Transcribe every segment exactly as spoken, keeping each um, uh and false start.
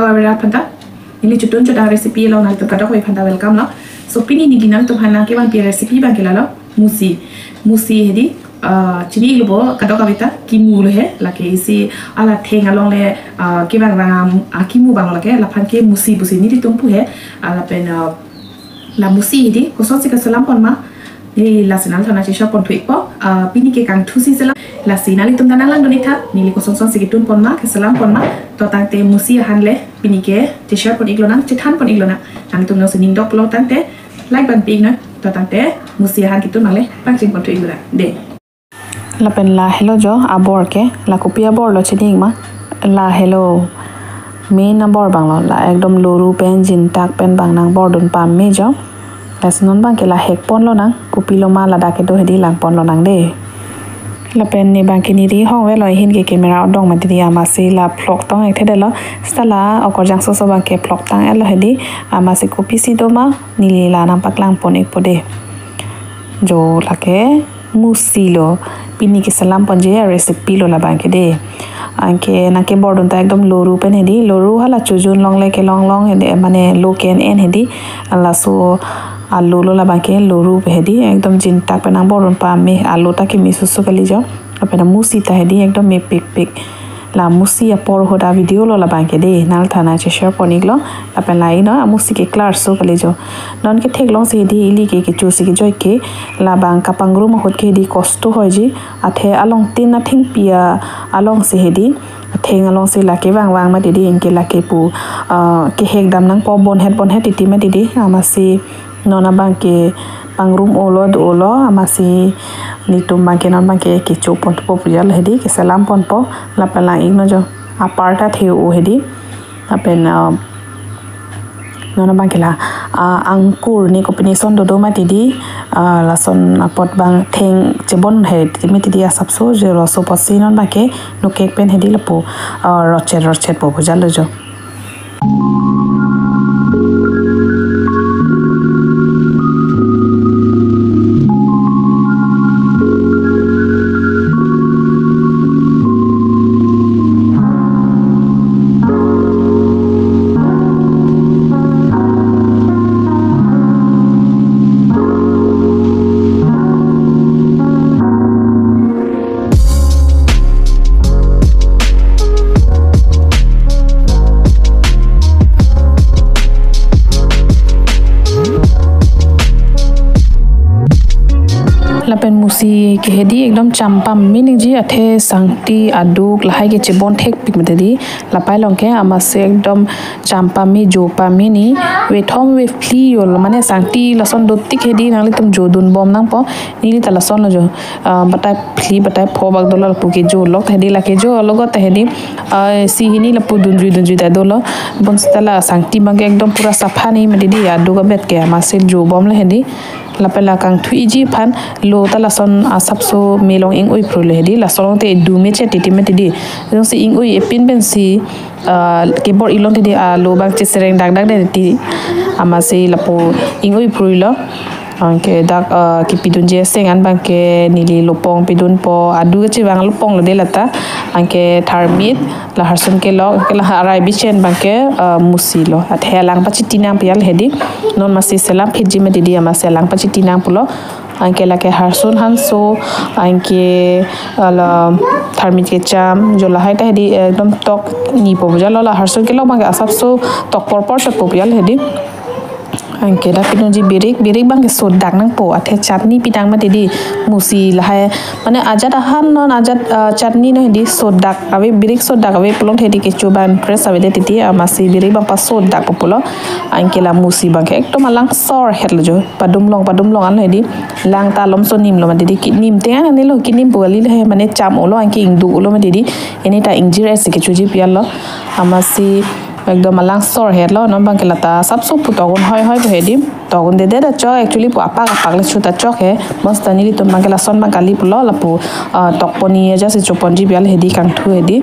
Kavera aphanta, neli chotun chot a-recipe lo, nangtum kadokave aphanta welcome lo. So pini neli nangtum aphan nangkevanpi a-recipe abangke lalo, musi. Musi hedi, ah, chini ilobo kadokave ta kimu lo he, lake isi ala theng along le, ah, kevang vang a, akimu abang lo lake, laphan ke musi pusi nelitum pu he, ah, lapen, ah, la musi hedi kosonsi keselam pon ma, neli lasi nangthan nangcheshare pon thu-ikpo, ah, pini ke kangthu si selam, lasi nanglitum ta nanglangdun-ik tha, neli kosonsi keselam pon ma, keselam pon ma, to tangte musi ahan le pini ke cheshare pon-ik lonang, chethan pon-ik lonang, nangtum jongsi ning dok lo tangte like abang pi-ik nang, to tangte musi ahan ketun abang le pangcheng pon thu-ik lonang de. Lapen la helo jo abor ke, la kopi abor lo chini-ik ma? La helo, main abor abang lo, la ekdom loru pen jintak pen abang nangbordun pame jo. Lasi non abangke la hek pon lonang, kopi lo ma ladak kedo hedi lang pon lonang de. Lapen ne abangke neli hong avelo, ahin ke camera odong mati di, amatsi la vlog tong-ik thedetlo. Seta la okorjang soso abangke vlog tang-etlo hedi, amatsi kopisi do ma neli la nangpaklang pon-ikpo de. Jo lake musi lo, pini keselam ponji a-recipe lo labangke de. Anke nangkebordun ta ekdom loru pen hedi, loru hala chojun along le kelong long hedi, mane lo ke-en en hedi, laso alo lo labangke loru pen hedi, ekdom jintak pen nangbordun pame, alo ta keme soso kali jo, lapen amusi ta hedi ekdom mepikpik. La musi apor ahut a-video lo labangke de, nangthan nangcheshare pon-ik lo, lapen la-ik non amusi ke klarso kali jo. Non kethek alongsi hedi ili ke kechosi kejoi ke, labang kapangrum ahut ke hedi kosto hoiji, athe along tin athengpi a alongsi hedi, atheng alongsi lake vang vang mati di, anke lake pu, ah, kehek dam nangpo, bonhet bonhet titi mati di, amatsi non abangke pangrum olo do olo, amatsi nelitum abangke non abangke kecho ponpo pu jalo hedi, keselam ponpo, lapen la-ik non jo, apar ta the-o hedi, lapen, ah, non abangke la, ah, angkur ne kopine ason dodo mati di, ah, lason apot abang theng chebon he titi mati di, asapso je laso apotsi non abangke nokek pen hedi lapu, ah, rotchet rotchet po pu jalo jo. Lapen musi ke hedi ekdom cham pame nangji, athe sangti aduk lahai ke chebon thekpik mati di. Lapai along ke amatsi ekdom cham pame, jo pame ni, vethom vephli jo lo, mane sangti lason dotik hedi nanglitum jodun bom nangpo, neli ta lason lo jo, ah, batai phli batai pho bak dolo, lapu kejo lok ta hedi, la kejo alogot ta hedi, ah, isi hini lapu dunjui dunjui ta dolo, bonsita la sangti abangke ekdom pura sapha ni mati di, aduk abet ke amatsi jo bom lo hedi. Lapen la kangthu-ikji aphan lo ta lason asapso me along ing-oi pru lo hedi, lason along te du me chet titi mati di. Jongsi ing-oi epin pensi, ah, kebor-i long titi, ah, lo abang chesereng dak dak de titi. Amatsi lapu ing-oi pru lo. Anke dak, ah, kepidunji aseng an abangke neli lopong pidunpo, aduk kachevang lopong lo de lata. Anke tharmit, la harsun kelok, ke la arai bichen abangke, ah, musi lo. Athe alang pachiti nangpo jalo hedi. Non amatsi selam phitji mati di, amatsi alang pachiti nang pulo. Anke lake harsun hanso, anke, ah, la tharmit kecham, jo lahai ta hedi ekdom tok ni po pu jalo, la harsun kelok abangke asapso tok porpor ta po pu jalo hedi. Anke dak pidunji birik, birik abangke sodak nangpo, athe chatni pidang mati di, musi lahai, mane ajat ahan non ajat, ah, chatni non hedi sodak ave, birik sodak ave pulo hedi kecho abang impress ave de titi, amatsi birik abang pasodak po pulo. Anke la musi abangke ekdom alang sor het lo jo, padum long padum long an lo hedi, lang ta alomso nim lo mati di, kinim te an ne lo, kinim pu kali lo he, mane cham olo anke ingduk olo mati di, eni ta ingjir esi kechoji pi jalo, amatsi ekdom alang sor het lo, non abangke lata asapso pu tok un hoi hoi pu hedi. Tok un dede ta chok, actually pu apak apak le chu ta chok he. Bonsita nelitum abangke lason abang kali pulo, lapu, ah, tok poni aja si choponji pi jalo hedi kangthu hedi.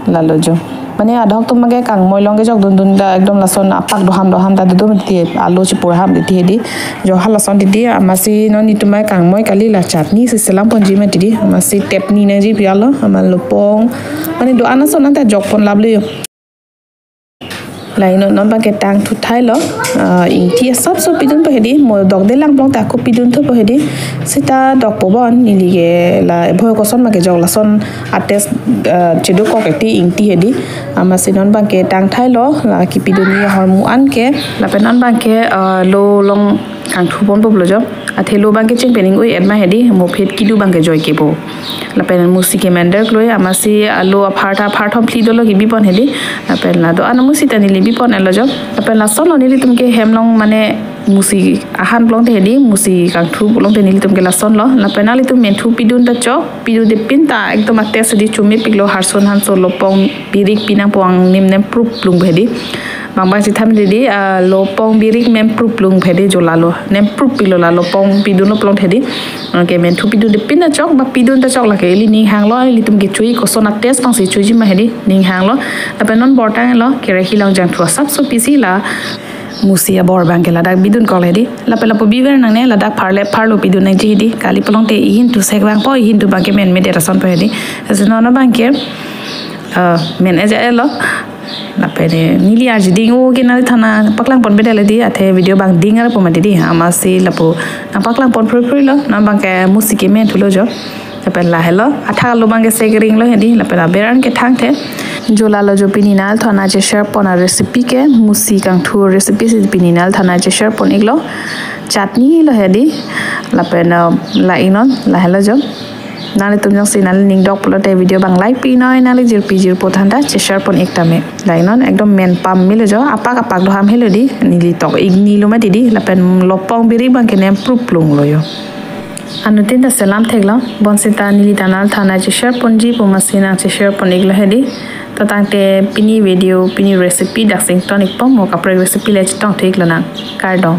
Lalo jo. Mane adhok atum abangke kangmoi along kejok dundun ta ekdom lason apak doham doham ta dodun ti, alu chipur ham titi hedi. Jo halason titi, amatsi non nelitum abang kangmoi kali, la chatni si selam ponji mati di, amatsi tep ni nangji pi jalo, amat lopong. Mane do-an ason an ta jok pon lap le jo. Lahai non non bangke tangthu thailo, ah, ingti asapso pidunpo hedi, mo dokde lang plong ta ako pidunthupo hedi. Seta dokpo bon, neli ke la ebhoi koson ma kejok lason a-taste, ah, chedokok eti ingti hedi. Amatsi non bangke tang thailo, la kipidunji ahormu an ke, lapen non bangke, ah, lo along kangthu ponpo pulo jo. Athe lo bangke cheng pen ing-oi et ma hedi, mo phet kidu bangke joi kepo. Lapen musi ke mender kloi, amatsi, ah, lo apharta apharthom phli dolo kibipon hedi. Lapen la do-an amusi ta neli bipon etlo jo. Lapen lasonlo nelitum ke hem along mane musi ahan plong te hedi, musi kangthu plong te nelitum ke lasonlo. Lapen nanglitum menthu pidun ta chok, pidunde pin ta ekdom a-taste hedi chomepiklo, harson hanso lopong birik pinang puang nim nemprup plung hedi. Bang bang si tham hedi, ah, lopong birik nemprup plung hedi, jola lo nemprup piklo la lopong pidunlo plong hedi. Anke menthu pidunde pin ta chok, ba pidun ta chok, lake ili ning hanglo, ilitum ke chui koson a-taste bang si chuiji ma hedi, ning hanglo. Lapen non bortang lo, kerahi along jangthu asapso pisi la musi abor bangke ladak bidunkok hedi. Lapen lapu biver nangne, ladak pharle pharlo pidun nangji hedi. Kali plong te ihin tu sek bangpo, ihin tu bangke men medet asonpo hedi. Lasi non bangke, eh, men eja etlo. Lapen neli arji ding o ke nangli thana paklang pon bedal hedi, athe video bang ding arpo mati hedi. Amatsi lapu nangpaklang pon phrui phruilo, non bangke musi ke menthulo jo. Lapen lahelo, athak lo bangke sekring lo hedi, lapen aber an ke thangthe. Jola lo jo pini nanglithana che-share pon a-recipe ke, musi kangthu recipe si pini nanglithana che-share pon iklo. Chutney lo hedi, lapen, uh, la-ik non, lahelo jo. Nanglitum jongsi nangli ning dok pulote video bang like pinoi, nangli jirpi jirpo thanta che-share pon ik tame. La-ik non, ekdom men pam melo jo, apak apak do ham helo hedi, neli tok ik ni lo mati hedi, lapen lopong birik bangke nemprup plunglo jo. Anuttin ta selam theklo, bonsita neli ta nanglithana che-share ponji pu amatsi nang che-share pon iklo hedi. To tangte pini video, pini recipe dak si ington ikpo, mo kaprek recipe le chetong thu iklo nang. Kardom.